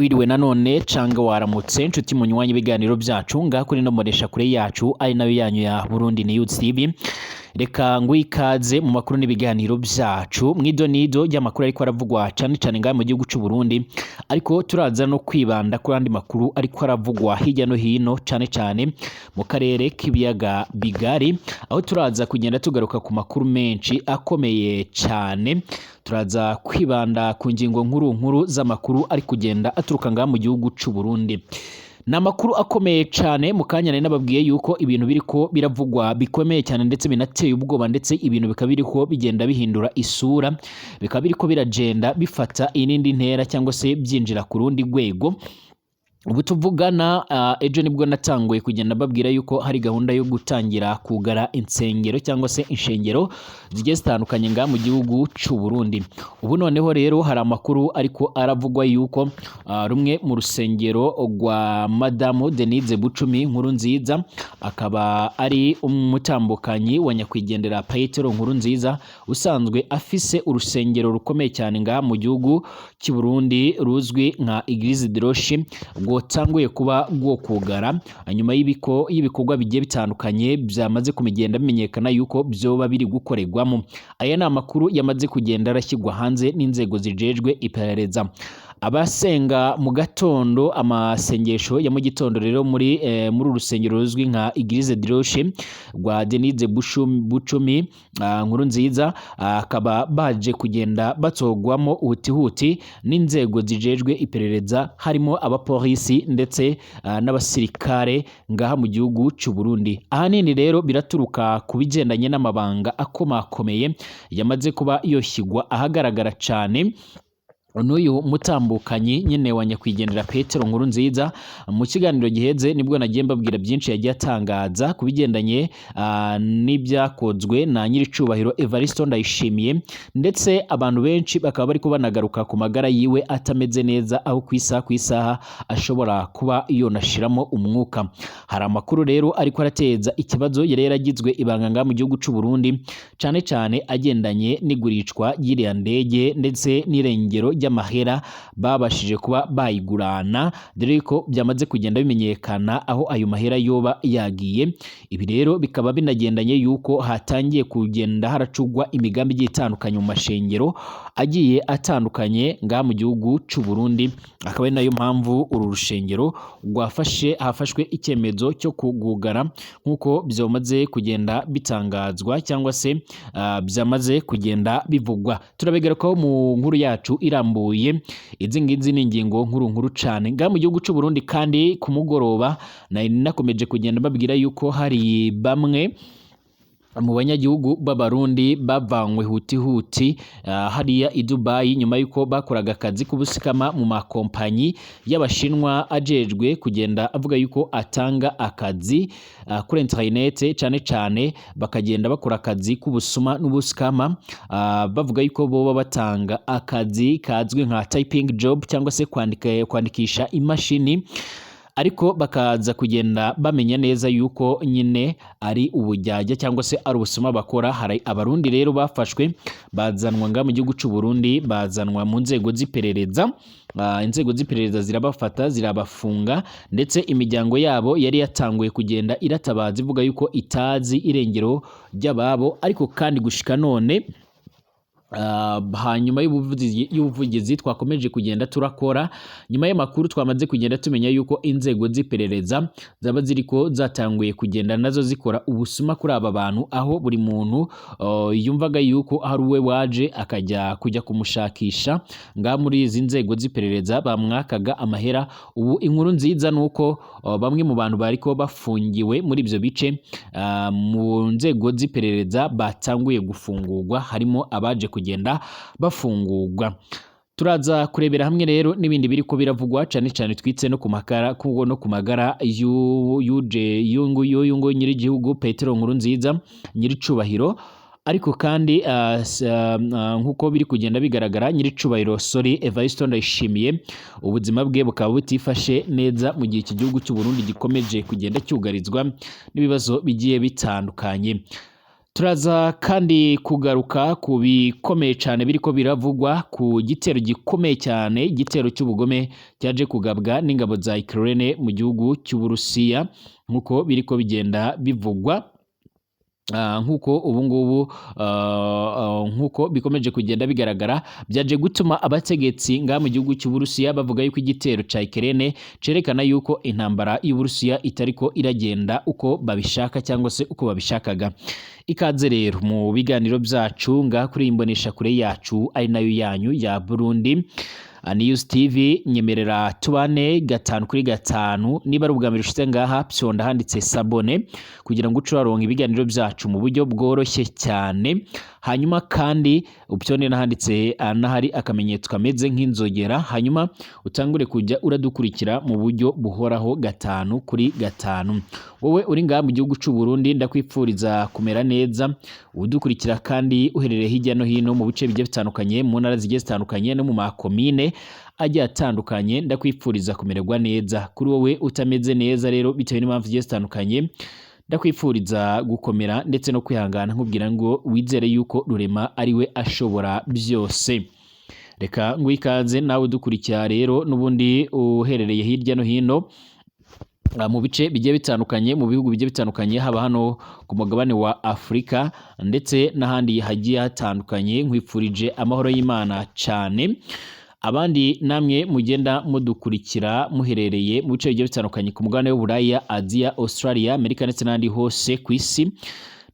Wakwiriwe nanone canga waramutse, nshuti munywanyi ibiganiro byacu ngaha kuri no moresha kure yacu, ari nayo yanyu ya Burundi News TV. Reka nguhe ikaze mu makuru n'ibiganiro byacu mw'ido nido ry'amakuru ariko aravugwa cane cane ngaha mu gihugu c'u Burundi, ariko turaza no kwibanda kuri andi makuru ariko aravugwa hirya no hino, cane cane mu karere k'ibiyaga bigari, aho turaza kugenda tugaruka ku makuru menshi akomeye cane. Turaza kwibanda ku ngingo nkuru nkuru z'amakuru ari kugenda aturuka ngaha mu gihugu c'u Burundi. Ni amakuru akomeye cane. Mu kanya nari nababwiye yuko ibintu biriko biravugwa bikomeye cyane, ndetse binateye ubwoba, ndetse ibintu bikaba biriko bigenda bihindura isura, bikaba biriko biragenda bifata irindi ntera cyangwa se byinjira ku rundi rwego. Ubu tuvugana, ejo nibwo natanguye kugenda mbabwira yuko hari gahunda yo gutangira kugara insengero cyangwa se inshengero zigiye zitandukanye ngaha mu gihugu c'u Burundi. Ubu noneho rero hari amakuru ariko aravugwa yuko rumwe mu rusengero rwa Madamu Denise Bucumi Nkuru Nziza, akaba ari umutambukanyi wa nyakwigendera Petero Nkuru Nziza, usanzwe afise urusengero rukomeye cyane ngaha mu gihugu cy'u Burundi ruzwi nka Eglise de Roche, rwotanguye kuba rwo kugara nyuma y'ibikorwa bigiye bitandukanye byamaze kumigenda bimenyekana yuko byoba biri gukorerwamo. Aya ni amakuru yamaze kugenda arashyirwa hanze n'inzego zijejwe iperereza. Abasenga mu gatondo, amasengesho ya mu gitondo rero muri uru rusengero ruzwi nka Eglise de Roche rwa Denise Bucumi Nkuru Nziza, akaba baje kugenda batogwamo hutihuti n'inzego zijejwe iperereza, harimo abapolisi ndetse n'abasirikare ngaha mu gihugu c'u Burundi. Ahanini rero biraturuka ku bigendanye n'amabanga akomakomeye yamaze kuba yoshyigwa ahagaragara cane n'uyu mutambukanyi nyene wa nyakwigendera Petero Nkuru Nziza. Mu kiganiro giheze nibwo nagiye mbabwira byinshi yagiye atangaza ku bigendanye n'ibyakozwe na nyiricubahiro Evaristo Ndayishimiye, ndetse abantu benshi bakaba bariko banagaruka ku magara yiwe atameze neza, aho ku isaha ku isaha ashobora kuba yonashiramo umwuka. Hari amakuru rero ariko arateza ikibazo yari yaragizwe ibanga ngaha mu gihugu c'u Burundi, cane cane agendanye n'igurishwa ry'iriya ndege ndetse n'irengero ry'amahera babashije kuba bayigurana, dore ko byamaze kugenda bimenyekana aho ayo mahera yoba yagiye. Ibi rero bikaba binagendanye yuko hatangiye kugenda haracugwa imigambi igiye itandukanye mu mashengero agiye atandukanye ngaha mu gihugu c'u Burundi, akaba ari nayo mpamvu uru rushengero rwafashe hafashwe icyemezo cyo kugugara, nk'uko byamaze kugenda bitangazwa cyangwa se byamaze kugenda bivugwa. Turabigarukaho mu nkuru yacu irambuye. Izi ngizi ni ingingo nkuru nkuru cane ngaha mu gihugu c'u Burundi. Kandi ku mugoroba nari nakomeje kugenda mbabwira yuko hari bamwe mu banyagihugu b'Abarundi bavanywe huti huti hariya i Dubai, nyuma yuko bakoraga akazi k'ubusikama mu makompanyi y'Abashinwa ajejwe kugenda avuga yuko atanga akazi kuri internet, cane cane bakagenda bakora akazi k'ubusuma n'ubusikama, bavuga yuko boba batanga akazi kazwi nka typing job cyangwa se kwandika, kwandikisha imashini, ariko bakaza kugenda bamenya neza yuko nyine ari ubujyajya cyangwa se ari ubusuma bakora. Hari Abarundi rero bafashwe bazanwa nga mu gihugu c'u Burundi, bazanwa mu nzego z'iperereza. Inzego z'iperereza zirabafata, zirabafunga, ndetse imiryango yabo yari yatanguye kugenda iratabaza ivuga yuko itazi irengero ry'ababo. Ariko kandi gushika none, hanyuma y'ubuvugizi twakomeje kugenda turakora, nyuma y'amakuru twamaze kugenda tumenya yuko inzego z'iperereza zaba ziriko zatanguye kugenda nazo zikora ubusuma kuri aba bantu, aho buri muntu yumvaga yuko hari uwe waje akajya kujya kumushakisha ngaha muri izi nzego z'iperereza, bamwakaga amahera. Ubu inkuru nziza nuko bamwe mu bantu bariko bafungiwe muri ibyo bice mu nzego z'iperereza batanguye gufungurwa, harimo abaje kugenda bafungurwa. Turaza kurebera hamwe rero n'ibindi biriko biravugwa, cane cane twitse no ku makara kuko no ku magara yuje yungu y'uyu nyirigihugu Petero Nkuru Nziza nyiricubahiro. Ariko kandi nkuko biri kugenda bigaragara, nyiricubahiro Sori Evaristo Ndayishimiye ubuzima bwe bukaba butifashe neza, mu gihe iki gihugu cy'u Burundi gikomeje kugenda cyugarizwa n'ibibazo bigiye bitandukanye. Turaza kandi kugaruka ku bikomeye cyane biriko biravugwa ku gitero gikomeye cyane, igitero cy'ubugome cyaje kugabwa n'ingabo za Ukraine mu gihugu cy'Uburusiya, nk'uko biriko bigenda bivugwa. Nk'uko ubu ngubu nk'uko bikomeje kugenda bigaragara, byaje gutuma abategetsi ngaha mu gihugu cy'Uburusiya bavuga yuko igitero ca Ukraine cerekana yuko intambara y'Uburusiya itariko iragenda uko babishaka cyangwa se uko babishakaga. Ikaze rero mu biganiro byacu ngaha kuri iyi mboneshakure yacu ari nayo yanyu ya Burundi News TV. Nyemerera tubane gatanu kuri gatanu. Niba ari ubwa mbere ushitse ngaha, pyonda handitse s'abonner kugira ngo uce uraronka ibiganiro byacu mu buryo bworoshye cyane. Hanyuma kandi upyonde n'ahanditse n'ahari akamenyetso kameze nk'inzogera, hanyuma utangure kujya uradukurikira mu buryo buhoraho gatanu kuri gatanu. Wowe uri ngaha mu gihugu cy'u Burundi, ndakwipfuriza kumera neza. Udukurikira kandi uherereye hirya no hino mu bice bigiye bitandukanye, mu ntara zigiye zitandukanye no mu makomine agiye atandukanye, ndakwipfuriza kumererwa neza. Kuri wowe utameze neza rero bitewe n'impamvu zigiye zitandukanye, ndakwifuriza gukomera ndetse no kwihangana, nkubwira ngo wizere yuko Rurema ari we ashobora byose. Reka nguhe ikaze nawe udukurikira rero n'ubundi uherereye hirya no hino mu bice bigiye bitandukanye, mu bihugu bigiye bitandukanye, haba hano ku mugabane wa Afurika ndetse n'ahandi hagiye hatandukanye, nkwifurije amahoro y'Imana cyane. Abandi namwe mugenda mudukurikira muherereye mu bice bigiye bitandukanye ku mugabane w'Uburaya, Aziya, Australia, Amerika ndetse n'ahandi hose ku isi,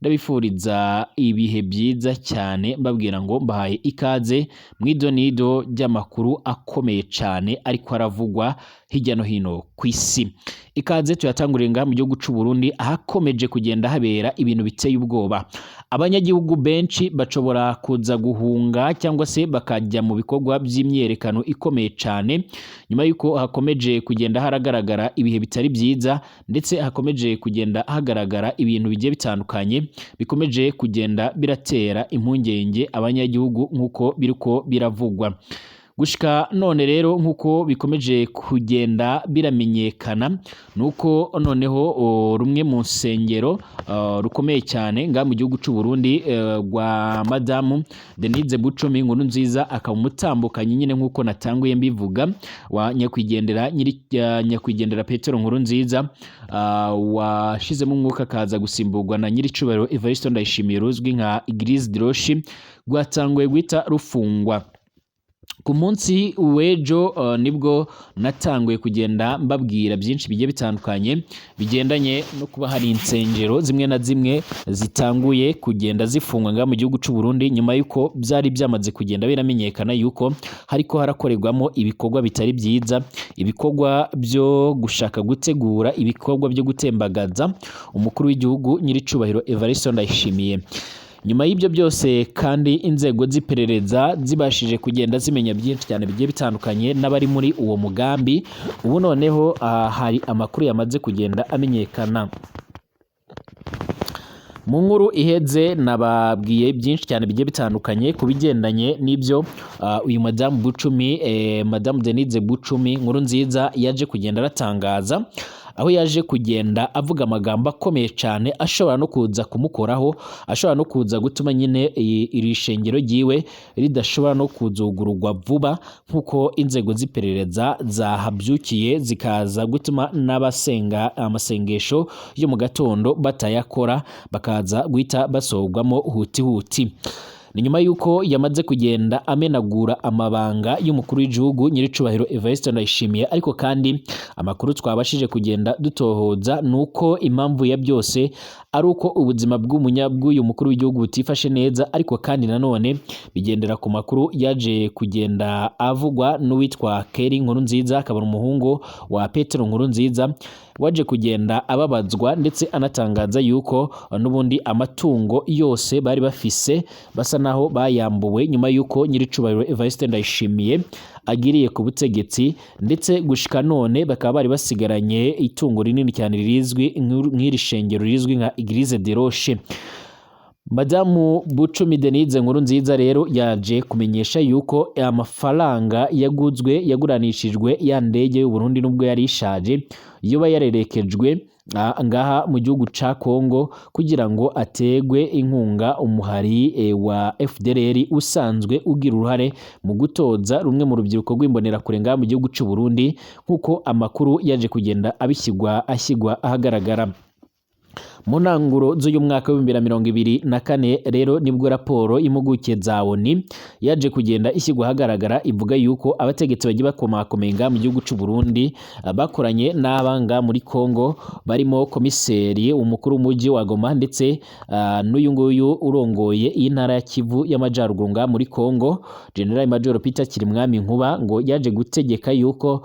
ndabifuriza ibihe byiza cyane, mbabwira ngo mbahaye ikaze mu idonido ry'amakuru akomeye cyane ariko aravugwa hirya no hino ku isi. Ikaze tuyatanguriye ngaha mu gihugu cy'u Burundi, ahakomeje kugenda habera ibintu biteye ubwoba. Abanyagihugu benshi bashobora kuza guhunga cyangwa se bakajya mu bikorwa by'imyiyerekano ikomeye cyane, nyuma y'uko hakomeje kugenda haragaragara ibihe bitari byiza, ndetse hakomeje kugenda hagaragara ibintu bigiye bitandukanye bikomeje kugenda biratera impungenge abanyagihugu, nk'uko biriko biravugwa gushika none. Rero nk'uko bikomeje kugenda biramenyekana, nuko noneho rumwe mu nsengero rukomeye cyane ngaha mu gihugu cy'u Burundi, rwa Madamu Denise Bucumi Nkurunziza, akaba umutambukanyi nyine nk'uko natanguye mbivuga wa nyakwigendera nyiri nyakwigendera Petero Nkurunziza, washizemo umwuka akaza gusimburwa na nyiricubahiro Evariste Ndayishimiye, ruzwi nka Église de Roche, rwatanguye guhita rufungwa ku munsi w'ejo. Nibwo natanguye kugenda mbabwira byinshi bigiye bitandukanye bigendanye no kuba hari insengero zimwe na zimwe zitanguye kugenda zifungwa ngaha mu gihugu cy'u Burundi, nyuma y'uko byari byamaze kugenda biramenyekana yuko hariko harakorerwamo ibikorwa bitari byiza, ibikorwa byo gushaka gutegura ibikorwa byo gutembagaza umukuru w'igihugu nyiricubahiro Evariste Ndayishimiye. Nyuma y'ibyo byose kandi, inzego z'iperereza zibashije kugenda zimenya byinshi cyane bigiye bitandukanye n'abari muri uwo mugambi. Ubu noneho hari amakuru yamaze kugenda amenyekana. Mu nkuru iheze nababwiye byinshi cyane bigiye bitandukanye ku bigendanye n'ibyo uyu madamu Bucumi, madamu Denise Bucumi Nkurunziza yaje kugenda aratangaza, aho yaje kugenda avuga amagambo akomeye cyane ashobora no kuza kumukoraho, ashobora no kuza gutuma nyine iri shengero ryiwe ridashobora no kuzugururwa vuba, nk'uko inzego z'iperereza zahabyukiye zikaza gutuma n'abasenga amasengesho yo mu gatondo batayakora, bakaza guhita basohorwamo huti huti. Ni nyuma y'uko yamaze kugenda amenagura amabanga y'umukuru w'igihugu nyiricubahiro Evariste Ndayishimiye. Ariko kandi amakuru twabashije kugenda dutohoza ni uko impamvu ya byose ari uko ubuzima bw'uyu mukuru w'igihugu butifashe neza. Ariko kandi nanone bigendera ku makuru yaje kugenda avugwa n'uwitwa Keri Nkurunziza, akaba umuhungu wa Petero Nkurunziza, waje kugenda ababazwa ndetse anatangaza yuko n'ubundi amatungo yose bari bafise basa naho bayambuwe nyuma yuko nyiricubahiro Evariste Ndayishimiye agiriye ku butegetsi, ndetse gushika none bakaba bari basigaranye itungo rinini cyane rizwi nk'iri shengero rizwi nka Église de Roche. Madamu Bucumi Denise Nkurunziza rero yaje kumenyesha yuko amafaranga yaguzwe, yaguranishijwe ya ndege y'u Burundi, nubwo yari ishaje, yoba yarerekejwe ngaha mu gihugu ca Kongo kugira ngo ategwe inkunga umuhari wa FDLR usanzwe ugira uruhare mu gutoza rumwe mu rubyiruko rw'imbonerakure ngaha mu gihugu c'u Burundi, nk'uko amakuru yaje kugenda abishyirwa ashyirwa ahagaragara. Mu ntanguro z'uyu mwaka w'2024 rero nibwo raporo y'impuguke za ONU yaje kugenda ishyirwa ahagaragara, ivuga yuko abategetsi bagiye bakomakomeye ngaha mu gihugu c'u Burundi bakoranye n'abanga muri Kongo, barimo komiseri umukuru w'umujyi wa Goma ndetse n'uyu nguyu urongoye iyi ntara ya Kivu y'Amajyaruguru ngaha muri Kongo, General Major Peter Kirimwami Nkuba, ngo yaje gutegeka yuko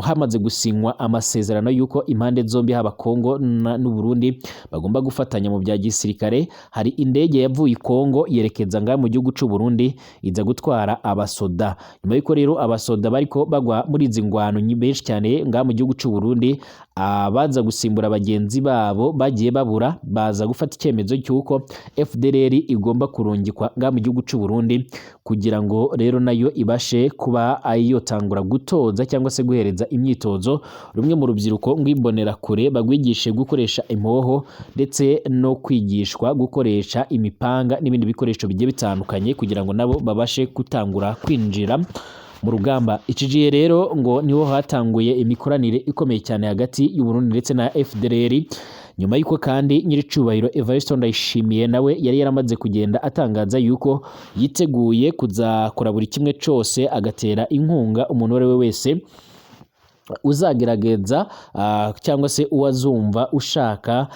hamaze gusinywa amasezerano yuko impande zombi, haba Kongo n'u Burundi, bagomba gufatanya mu bya gisirikare. Hari indege yavuye i Kongo yerekeza ngaha mu gihugu c'u Burundi, iza gutwara abasoda. Nyuma y'uko rero abasoda bariko bagwa muri izi ngwano benshi cyane ngaha mu gihugu c'u Burundi, abaza gusimbura bagenzi babo bagiye babura, baza gufata icyemezo cy'uko FDLR igomba kurungikwa ngaha mu gihugu c'u Burundi, kugira ngo rero nayo ibashe kuba ayiyotangura gutoza cyangwa se guhereza imyitozo rumwe mu rubyiruko rw'imbonerakure, bagwigishe gukoresha impoho ndetse no kwigishwa gukoresha imipanga n'ibindi bikoresho bigiye bitandukanye, kugira ngo nabo babashe gutangura kwinjira mu rugamba. Iki gihe rero ngo niho hatanguye imikoranire ikomeye cyane hagati y'u Burundi ndetse na FDLR, nyuma y'uko kandi nyiricubahiro Evariste Ndayishimiye nawe yari yaramaze kugenda atangaza yuko yiteguye kuzakora buri kimwe cose agatera inkunga umuntu uwo ari we wese uzagerageza cyangwa se uwazumva ushaka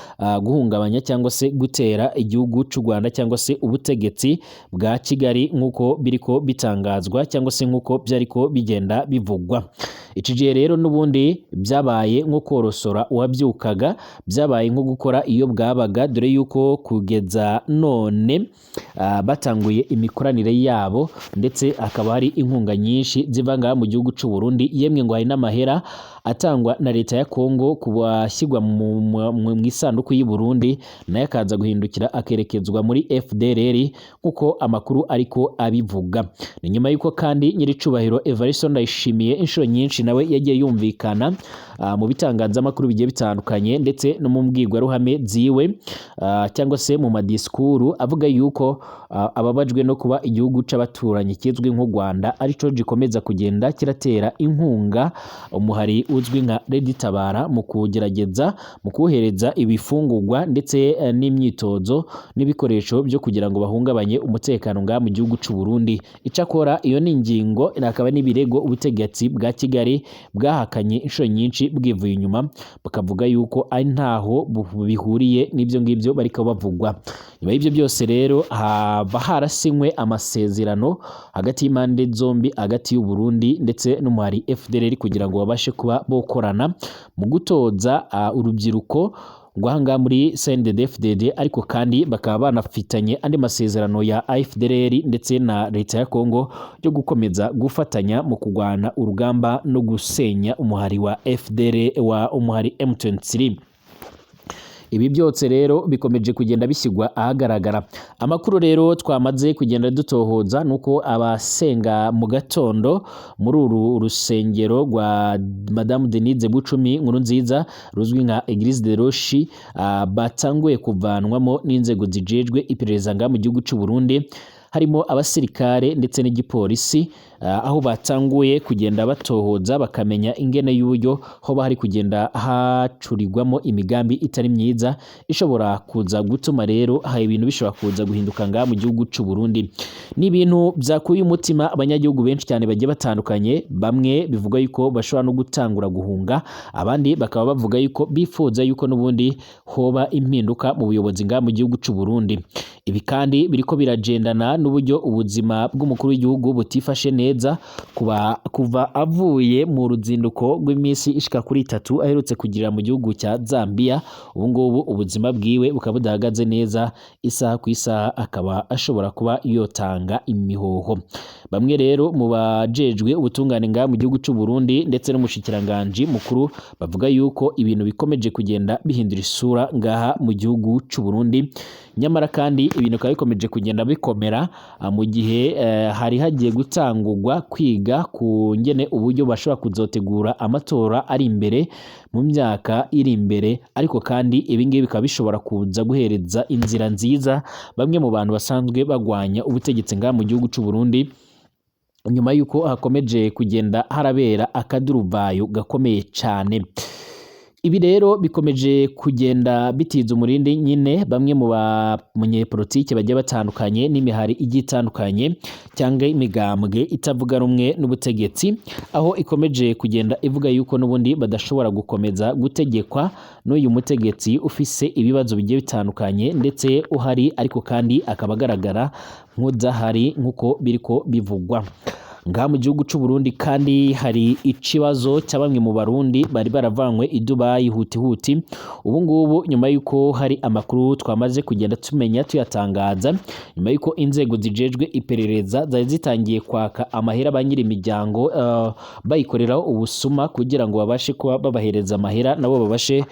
guhungabanya cyangwa se gutera igihugu cy'u Rwanda cyangwa se ubutegetsi bwa Kigali, nk'uko biriko bitangazwa cyangwa se nk'uko byariko bigenda bivugwa. Iki gihe rero n'ubundi byabaye nko korosora uwabyukaga, byabaye nko gukora iyo bwabaga, dore yuko kugeza none batanguye imikoranire yabo, ndetse hakaba hari inkunga nyinshi ziva ngaha mu gihugu cy'u Burundi. Yemwe ngo hari n'amahera atangwa na leta ya Kongo ku bashyirwa mu isanduku y'u Burundi, nayo akaza guhindukira akerekezwa muri FDLR, nk'uko amakuru ariko abivuga. Ni nyuma y'uko kandi nyiricubahiro Evariste Ndayishimiye inshuro nyinshi nawe yagiye yumvikana mu bitangazamakuru bigiye bitandukanye ndetse no mu mbwirwaruhame ziwe cyangwa se mu madisikuru, avuga yuko ababajwe no kuba igihugu c'abaturanyi kizwi nk'u Rwanda arico gikomeza kugenda kiratera inkunga umuhari uzwi nka Red Tabara mu kugerageza mu kuhereza ibifungurwa ndetse n'imyitozo n'ibikoresho byo kugira ngo bahungabanye umutekano ngaha mu gihugu c'u Burundi. Icakora iyo ni ingingo akaba n'ibirego ubutegetsi bwa Kigali bwahakanye inshuro nyinshi bwivuye inyuma, bakavuga yuko ari ntaho bihuriye n'ibyo ngibyo bariko bavugwa. Nyuma y'ibyo byose rero haba harasinywe amasezerano hagati y'impande zombi, hagati y'u Burundi ndetse n'umuhari FDLR, kugira ngo babashe kuba bokorana mu gutoza urubyiruko rw'ahangaha muri CNDD-FDD, ariko kandi bakaba banafitanye andi masezerano ya FDLR ndetse na leta ya Kongo yo gukomeza gufatanya mu kurwana urugamba no gusenya umuhari wa FDL wa umuhari M23. Ibi byose rero bikomeje kugenda bishyirwa ahagaragara. Amakuru rero twamaze kugenda dutohoza nuko abasenga mu gatondo muri uru rusengero rwa Madamu Denise Bucumi Nkurunziza ruzwi nka Eglise de Roshi batanguye kuvanwamo n'inzego zijejwe iperereza ngaha mu gihugu cy'u Burundi, harimo abasirikare ndetse n'igipolisi, aho batanguye kugenda batohoza bakamenya ingene y'uburyo hoba hari kugenda hacurirwamo imigambi itari myiza ishobora kuza gutuma rero hari ibintu bishobora kuza guhinduka ngaha mu gihugu cy'u Burundi. Ni ibintu byakuye umutima abanyagihugu benshi cyane bagiye batandukanye, bamwe bivuga yuko bashobora no gutangura guhunga, abandi bakaba bavuga yuko bifuza yuko n'ubundi hoba impinduka mu buyobozi ngaha mu gihugu cy'u Burundi. Ibi kandi biriko biragendana n'uburyo ubuzima bw'umukuru w'igihugu butifashe neza kuva avuye mu ruzinduko rw'iminsi ishika kuri 3 aherutse kugirira mu gihugu cya Zambia. Ubu ngubu ubuzima bwiwe bukaba budahagaze neza, isaha ku isaha akaba ashobora kuba yotanga imihoho. Bamwe rero mu bajejwe ubutungane ngaha mu gihugu cy'u Burundi ndetse n'umushikiranganji mukuru bavuga yuko ibintu bikomeje kugenda bihindura isura ngaha mu gihugu cy'u Burundi, Nyamara kandi ibintu bikaba bikomeje kugenda bikomera mu gihe hari hagiye gutangurwa kwiga ku ngene uburyo bashobora kuzotegura amatora ari imbere mu myaka iri imbere. Ariko kandi ibingibi bikaba bishobora kuza guhereza inzira nziza bamwe mu bantu basanzwe bagwanya ubutegetsi ngaha mu gihugu c'u Burundi, nyuma yuko hakomeje kugenda harabera akaduruvayo gakomeye cane. Ibi rero bikomeje kugenda bitiza umurindi nyine bamwe mu banyepolitike bagiye batandukanye n'imihari igiye itandukanye cyangwa imigambwe itavuga rumwe n'ubutegetsi, aho ikomeje kugenda ivuga yuko n'ubundi badashobora gukomeza gutegekwa n'uyu mutegetsi ufise ibibazo bigiye bitandukanye ndetse uhari, ariko kandi akaba agaragara nk'udahari nk'uko biriko bivugwa. Ngaha mu gihugu c'u Burundi kandi hari ikibazo cya bamwe mu Barundi bari baravanywe i Dubai huti huti. Ubu ngubu nyuma yuko hari amakuru twamaze kugenda tumenya tuyatangaza, nyuma yuko inzego zijejwe iperereza zari zitangiye kwaka amahera ba nyiri imiryango bayikoreraho ubusuma kugira ngo babashe kuba babahereza amahera nabo babashe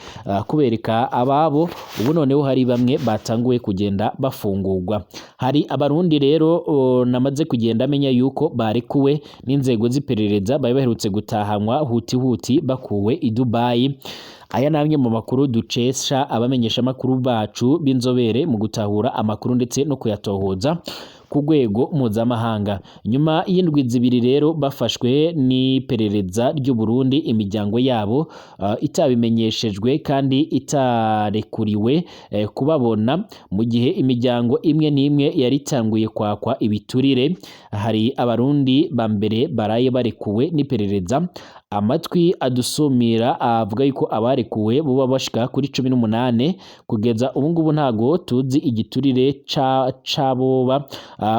kubereka ababo. Ubu noneho hari bamwe batanguye kugenda bafungurwa. Hari Abarundi rero namaze kugenda amenya yuko barekuwe n'inzego z'iperereza bari baherutse gutahanwa huti huti bakuwe i Dubai. Aya ni amwe mu makuru ducesha abamenyeshamakuru bacu b'inzobere mu gutahura amakuru ndetse no kuyatohoza ku rwego mpuzamahanga. Nyuma y'indwi zibiri rero bafashwe n'iperereza ry'u Burundi, imiryango yabo itabimenyeshejwe kandi itarekuriwe kubabona, mu gihe imiryango imwe n'imwe yari itanguye kwakwa ibiturire. Hari Abarundi ba mbere baraye barekuwe n'iperereza. Amatwi adusumira avuga yuko abarekuwe boba bashika kuri 18. Kugeza ubu ngubu ntago tuzi igiturire c'aboba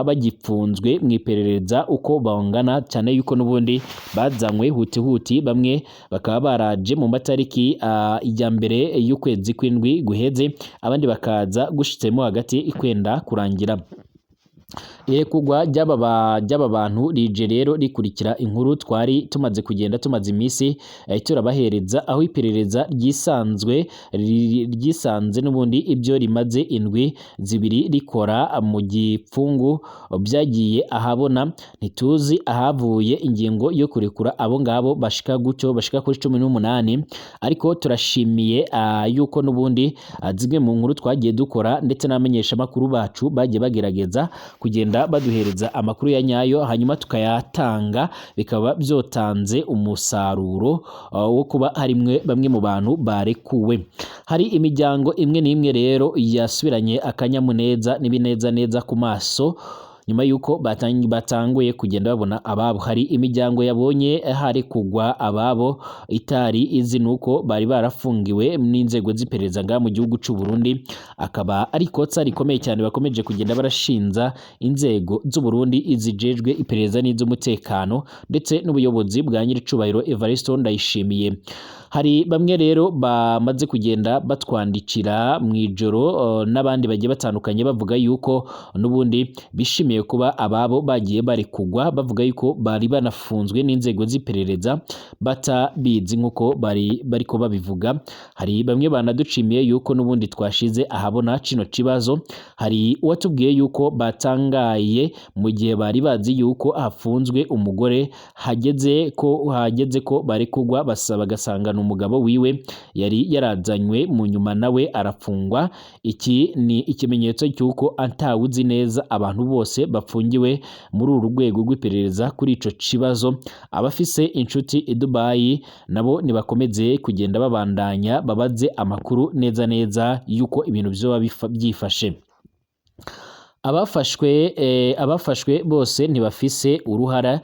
bagipfunzwe mu iperereza uko bangana, cyane yuko n'ubundi bazanywe huti huti, bamwe bakaba baraje mu matariki ya mbere y'ukwezi kw'indwi guheze, abandi bakaza gushitsemo hagati ikwenda kurangira. Irekurwa ry'aba bantu rije rero rikurikira inkuru twari tumaze kugenda tumaze iminsi turabahereza, aho iperereza ryisanzwe ryisanze n'ubundi ibyo rimaze indwi zibiri rikora mu gipfungu byagiye ahabona. Ntituzi ahavuye ingingo yo kurekura abo ngabo bashika gutyo, bashika kuri 18, ariko turashimiye yuko n'ubundi zimwe mu nkuru twagiye dukora ndetse n'abamenyeshamakuru bacu bagiye bagerageza kugenda baduhereza amakuru ya nyayo, hanyuma tukayatanga, bikaba byotanze umusaruro wo kuba harimwe bamwe mu bantu barekuwe. Hari imiryango imwe n'imwe rero yasubiranye akanyamuneza n'ibinezaneza ku maso nyuma yuko batanguye kugenda babona ababo. Hari imiryango yabonye hari kugwa ababo itari izi nuko bari barafungiwe n'inzego z'iperereza ngaha mu gihugu c'u Burundi, akaba ari ikosa rikomeye cyane bakomeje kugenda barashinza inzego z'u Burundi izijejwe iperereza n'iz'umutekano ndetse n'ubuyobozi bwa nyiricubahiro Evariste Ndayishimiye. Hari bamwe rero bamaze kugenda batwandikira mu ijoro n'abandi bagiye batandukanye bavuga yuko n'ubundi bishimiye kuba ababo bagiye bari kugwa, bavuga yuko bari banafunzwe n'inzego z'iperereza batabizi nk'uko bari bariko babivuga. Hari bamwe banaducimiye yuko n'ubundi twashize ahabona kino kibazo. Hari uwatubwiye yuko batangaye mu gihe bari bazi yuko hafunzwe umugore, hageze ko bari kugwa basaba bagasanga umugabo wiwe yari yarazanywe mu nyuma nawe arafungwa. Iki ni ikimenyetso cy'uko atawuzi neza abantu bose bafungiwe muri uru rwego rw'iperereza kuri ico kibazo. Abafise inshuti i Dubai nabo nibakomeze kugenda babandanya babaze amakuru neza neza yuko ibintu vyoba byifashe. Abafashwe bose ntibafise uruhara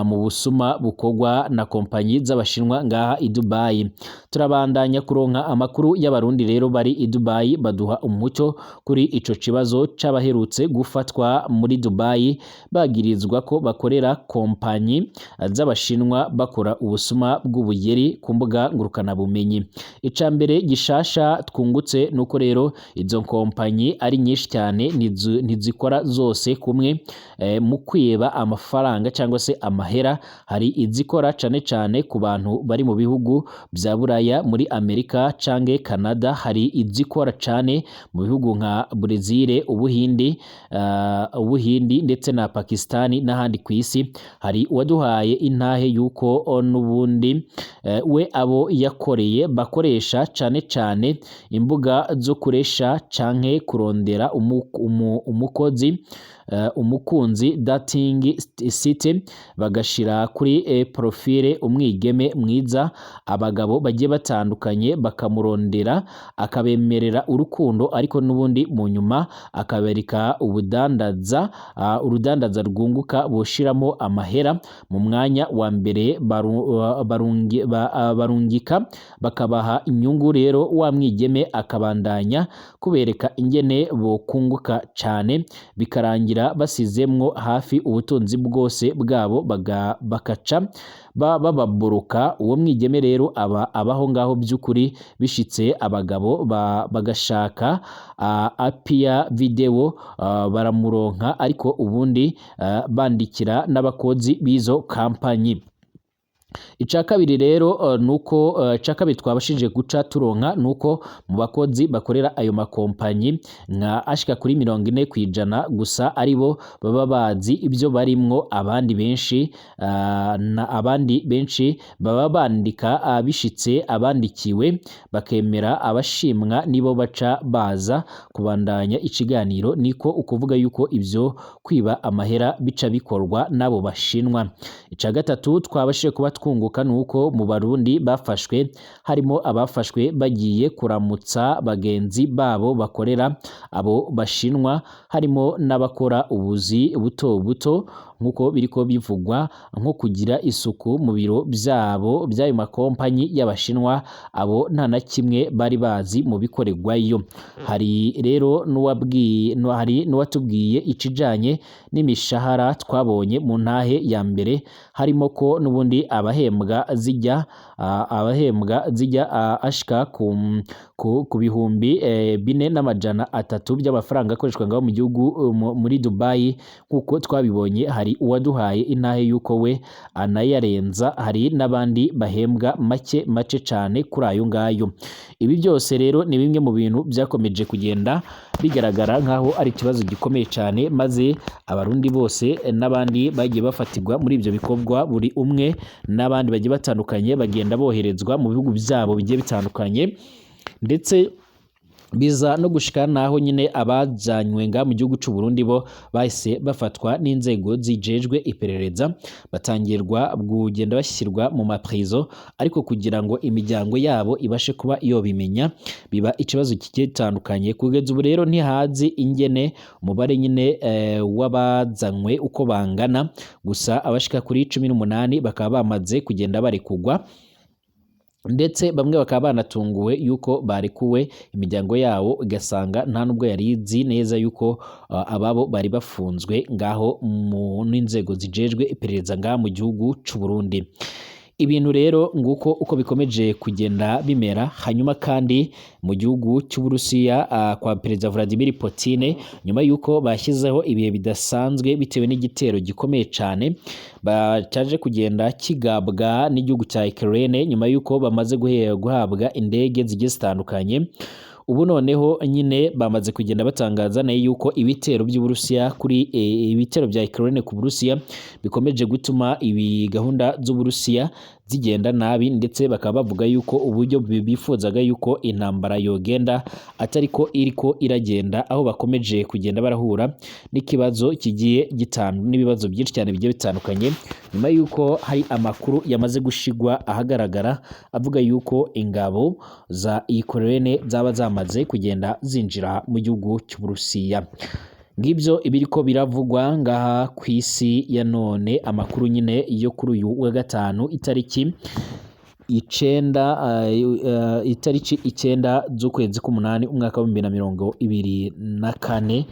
mu busuma bukorwa na kompanyi z'Abashinwa ngaha i Dubai. Turabandanya kuronka amakuru y'Abarundi rero bari i Dubai baduha umuco kuri ico kibazo c'abaherutse gufatwa muri Dubai bagirizwa ko bakorera kompanyi z'Abashinwa bakora ubusuma bw'ubuyeri ku mbuga ngurukanabumenyi. Ica mbere gishasha twungutse nuko rero izo kompanyi ari nyinshi cyane, zikora zose kumwe mu kwiba amafaranga cyangwa se amahera. Hari izikora cane cane ku bantu bari mu bihugu vya Buraya, muri Amerika canke Canada. Hari izikora cane mu bihugu nka Brezil, Ubuhindi ndetse na Pakistani n'ahandi kw'isi. Hari uwaduhaye intahe yuko n'ubundi we abo yakoreye bakoresha cane cane imbuga zo kuresha canke kurondera umukozi, umukunzi, dating site, bagashira kuri profile umwigeme mwiza, abagabo bagiye batandukanye bakamurondera, akabemerera urukundo, ariko n'ubundi mu nyuma akabereka ubudandaza, urudandaza rwunguka boshiramo amahera. Mu mwanya wa mbere barungika bakabaha inyungu, rero wa mwigeme akabandanya kubereka ingene bokunguka cane, bikarangira basizemwo hafi ubutunzi bwose bwabo, bakaca bababoroka. Uwo mwigeme rero aba abaho ngaho by'ukuri bishitse abagabo bagashaka apia video baramuronka, ariko ubundi bandikira n'abakozi b'izo kampanyi. Ica kabiri rero nuko ica kabiri twabashije guca turonka nuko mu bakozi bakorera ayo makompanyi nka ashika kuri 40% gusa aribo baba bazi ibyo barimwo. Abandi benshi na abandi benshi baba bandika, bishitse abandikiwe bakemera, abashimwa nibo baca baza kubandanya ikiganiro. Niko ukuvuga yuko ibyo kwiba amahera bica bikorwa n'abo bashinwa. Ica gatatu twabashije kuba twunguka nuko mu Barundi bafashwe harimo abafashwe bagiye kuramutsa bagenzi babo bakorera abo bashinwa, harimo n'abakora ubuzi buto buto nkuko biriko bivugwa, nko kugira isuku mu biro byabo by'ayo makompanyi y'abashinwa. Abo nta na kimwe bari bazi mu bikorerwayo. Hari rero n'uwabwiye, hari n'uwatubwiye ikijanye n'imishahara twabonye mu ntahe ya mbere, harimo ko n'ubundi abahembwa zijya ashika ku bihumbi 4,300 by'amafaranga akoreshwa ngaho mu gihugu muri Dubai. Nkuko twabibonye, hari uwaduhaye intahe yuko we anayarenza, hari n'abandi bahembwa make make cane kuri ayo ngayo. Ibi byose rero ni bimwe mu bintu byakomeje kugenda bigaragara nkaho ari ikibazo gikomeye cyane, maze Abarundi bose n'abandi bagiye bafatirwa muri ibyo bikorwa, buri umwe n'abandi bagiye batandukanye bagenda boherezwa mu bihugu byabo bigiye bitandukanye, ndetse biza no gushika naho nyine abajanywe nga mu gihugu c'u Burundi bo bahise bafatwa n'inzego zijejwe iperereza, batangirwa kugenda bashyirwa mu maprizo, ariko kugira ngo imiryango yabo ibashe kuba yobimenya biba ikibazo kigiye gitandukanye. Kugeza ubu rero ntihazi ingene umubare nyine w'abazanywe uko bangana, gusa abashika kuri 18 bakaba bamaze kugenda barekugwa, ndetse bamwe bakaba banatunguwe yuko barekuwe, imiryango yabo igasanga nta nubwo yari izi neza yuko ababo bari bafunzwe ngaho mu n'inzego zijejwe iperereza ngaha mu gihugu c'u Burundi. Ibintu rero nguko uko bikomeje kugenda bimera. Hanyuma kandi mu gihugu cy'Uburusiya kwa Perezida Vladimir Putin, nyuma yuko bashyizeho ibihe bidasanzwe bitewe n'igitero gikomeye cyane bacaje kugenda kigabwa n'igihugu cya Ukraine, nyuma yuko bamaze guhabwa indege zigiye zitandukanye, ubu noneho nyine bamaze kugenda batangaza nayo yuko ibitero by'Uburusiya kuri ibitero bya Ukraine ku Burusiya bikomeje gutuma ibi gahunda z'Uburusiya zigenda nabi, ndetse bakaba bavuga yuko uburyo bifuzaga yuko intambara yogenda atari ko iriko iragenda, aho bakomeje kugenda barahura n'ikibazo kigiye n'ibibazo byinshi cyane bigiye bitandukanye, nyuma yuko hari amakuru yamaze gushigwa ahagaragara avuga yuko ingabo za Ukraine zaba zamaze kugenda zinjira mu gihugu cy'Uburusiya. Ngibyo ibiriko biravugwa ngaha ku isi ya none, amakuru nyine yo kuri uyu wa gatanu itariki 9, itariki 9 z'ukwezi k'umunani umwaka wa 2024.